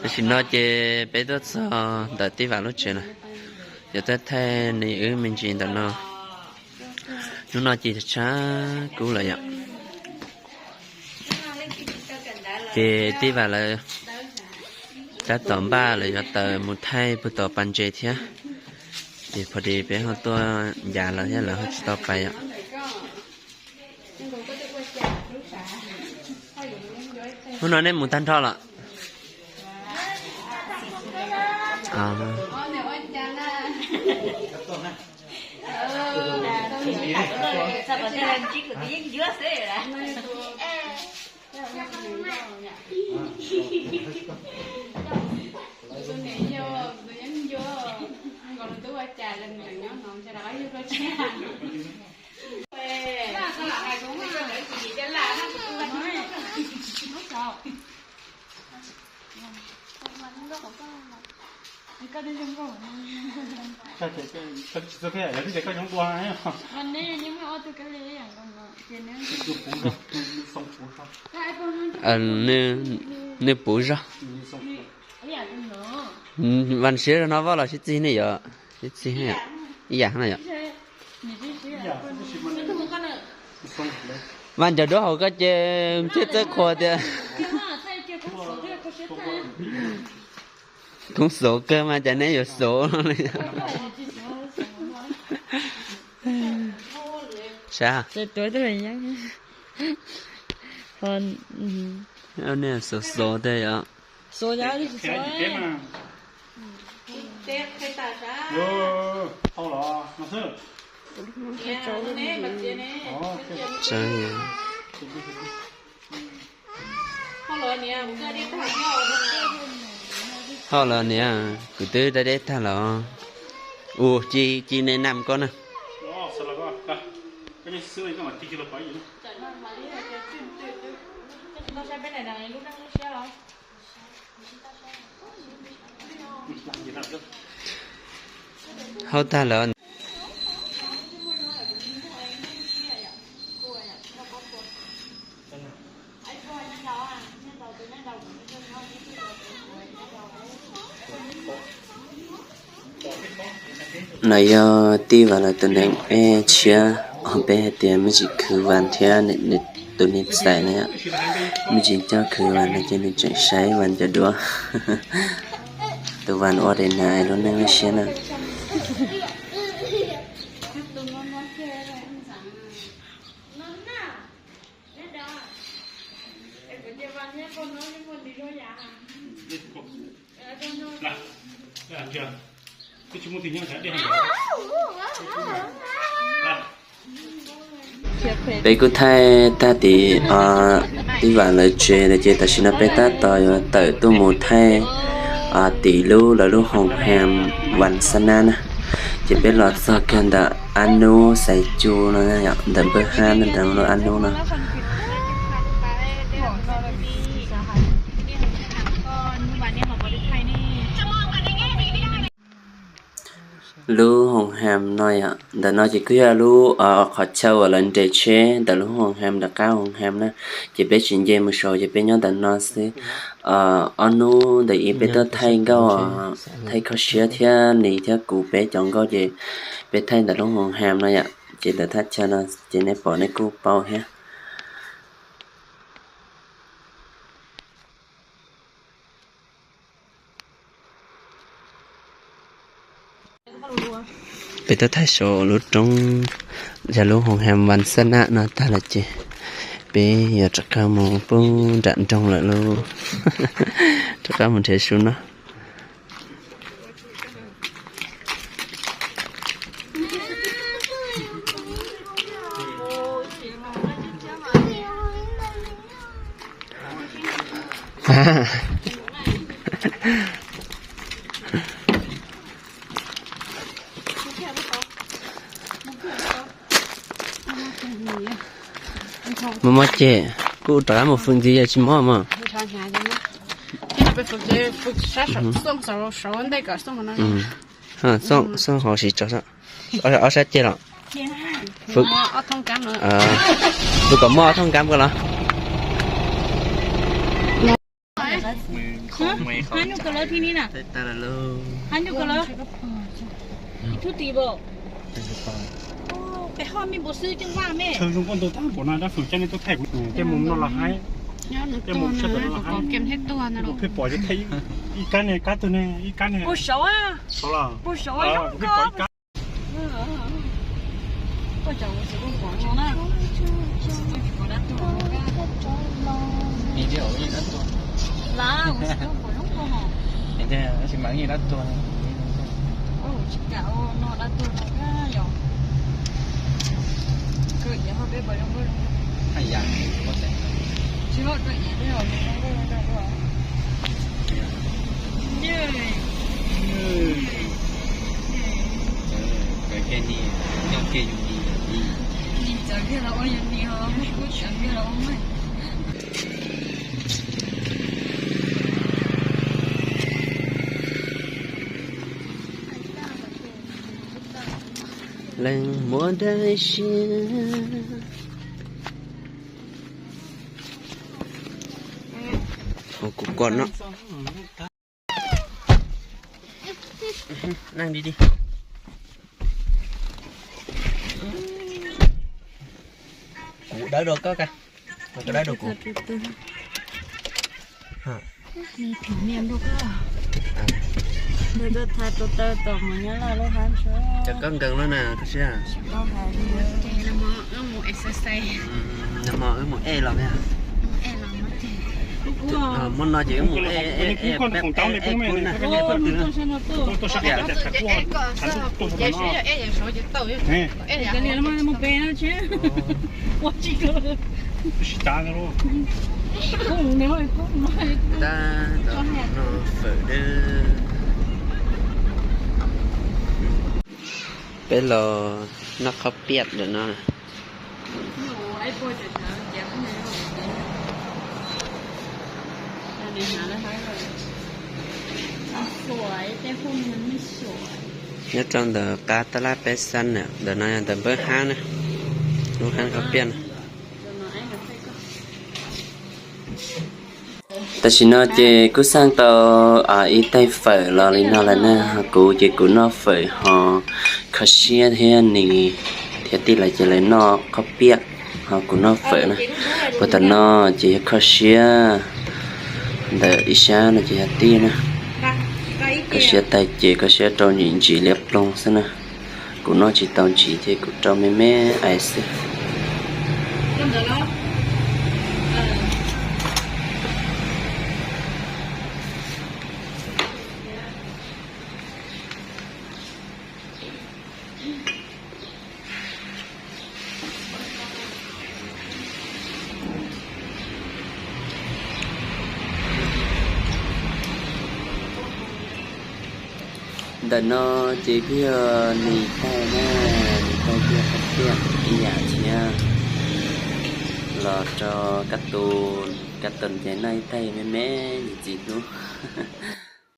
Tam sim no ces peb tuaj txog ntawm tij Vam lub tsev na, yuav tuaj thaij nws wb me ntsis ntawm no. Hnub no ces tshav kub lawm yom. Ces tij Vam lawv tab tom npaj lawv yuav tawm mus thaij puag tom pas ntses thiab. Ces pom li peb ho tuaj ncav lawv thiab lawv ho tsis tau pais yom. Hnub no nej mus tag nrho los? Nws puv zog. Vas siab zog no Vaj los sib txig ne yom, sib txig ib yam no yom. Vas ncov duab hauv koj ces thiaj txawj qhua tias. Koob xov kawg mas cas neb yuav xov no li. Sav, nej xov xov tiag yom. Hauj lwm niam, kuv twb da deb tag los. Ua ci ci ne nam koj na. Hauj tag lawm. No yog tij Vam lawv tus neeg ej tshiab, peb hais tias me ntsis khwv Vas thiab tus niam txais na yom. Me ntsis coj khwv Vas no ces nws tseem saib Vas ncov duab. Tus Vas ua daim nas lub neej lub siab na. Peb kuj thaij tag tim tij Vam lawv tsev lawm ces tam sim no peb tab tom yuav tawm tuaj mus thaij tim lub lawv lub hoos ham Vas Xab Nab na. Ces peb los txog kiag ntawm Ab Nub Xaiv Cu no, ntawm npawb hab ntawm lub Ab Nub no. Lub hoos ham no yom, ntawm no ces kuj yog lub qhov chaw uas lawv nres tsheb ntawm lub hoos ham nram qab hoos ham na. Ces peb tsis nce mus saud ces peb nyob ntawm no xwb. Ob hnub ntawm ib peb tuaj thaij nkauj, thaij Kho Siab thiab Nis thiab kuv peb cov nkauj ces peb thaij ntawm lub hoos ham no yom. Ces ntawm thaj chaw no ces nej pom nej kuj paub thiab. Peb tuaj thaij saum lub roob, yog lub hoos ham Vas Xab Nab no tag lawm ces peb yuav rov qab mus pub nram nroog lawm lauj. Rov qab mus nrhiav su no. Mob mob ceg, kuj rov qab mus fwm ntxiv yog tsis mob mog. Xooj hauv siv tso, ob sab ceg los. Fwm kom muaj ob thooj kab ko los. Hab nyuj kawg lawv thiab ni na. Hab nyuj kawg lawv. Ib tug tim npaum. Peb ho me npaum xwb coj vaj me. Chaw zoo nkauj ntau tag npaum no, dab Fwm coj nej tuaj thaij kuv, tej mus no los haib, tej mus sab tom no los haib. Pheej pom cov thaij ib kab ne, kab twg ne, ib kab ne. Puag saud, puag saud zoo nkauj. Leej muaj dab tsi ua kuv kom no. Neeg di di. Kuv dawb dua koj ka, koj dawb dua kuv. Cov koj nkees lawm na, koj siab. Nag hmo wb mus ej los, hmo no ces wb mus ej, ej, ej, ej, ej, ej, Peb los noj qhob piaj lawm no. Nyob rau ntawm qab tab laj peb xab na, ntawm no yog ntawm npawb hab na, lub hab qhob piaj na. Tam sim no ces kuj xaj tau ib tais fawm los li no lawm na, ho kuv ces kuv noj fawm ho kho siab thiab, nis thiab tij lawv ces lawv noj qhob piaj, ho kuv noj fawm na. Puag tom no ces yog kho siab, ntawm ib sab no ces yog tij na. Kho siab tais ces kho siab rau ntsim ntsim liab ploog xwb na. Kuv noj tsis tau ntsim ces kuv rau me me ais xwb. Ntawm no ces kuj yog nis taig na, nis taig kuj yog qhob piaj ib yam thiab. Los rau kab tus, kab tus ces noj ib taig me me ntsim ntsim hnub.